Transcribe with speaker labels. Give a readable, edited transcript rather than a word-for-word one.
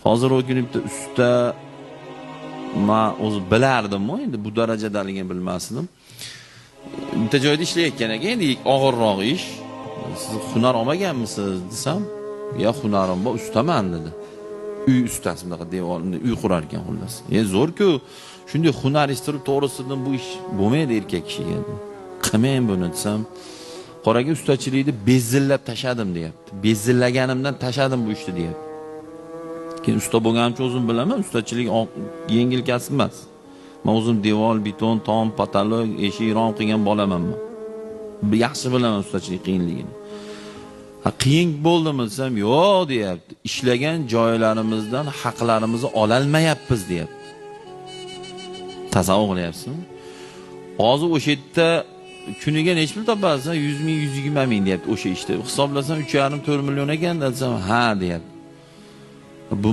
Speaker 1: Hozir u kuni bitta usta, man o'zi bilardim-ku, endi bu darajadaligini bilmasdim. Bitta joyda ishlayotgan ekan, endi og'irroq ish. Siz hunar olmaganmisiz desam, ya hunarim bor, ustaman dedi. Uy ustasi, bunaqa devorni uy qurar ekan xullas. Zo'r-ku, shunday hunaringiz turib, to'g'risidan bu ish bo'lmaydi erkak kishiga. Qilmang buni desam, qoraga ustachilikni bezillab tashadim deyapti. Bezillaganimdan tashadim bu ishni deyapti. Keyin usta bo'lganimcha o'zim bilaman, ustachilik yengil kasb emas. Men o'zim devor, beton, tom, patolog, eshik rom qilgan bolaman men. Yaxshi bilaman ustachilik qiyinligini. Ha, qiyin bo'ldimi desam, yo'q deyapti. Ishlagan joylarimizdan haqlarimizni ololmayapmiz deyapti. Tasavvur qilyapsizmi? Hozir o'sha yerda kuniga necha pul topasiz? 100 ming, 120 ming deyapti o'sha ishda. Hisoblasam 3,5-4 million ekan desam, ha deyapti. Bu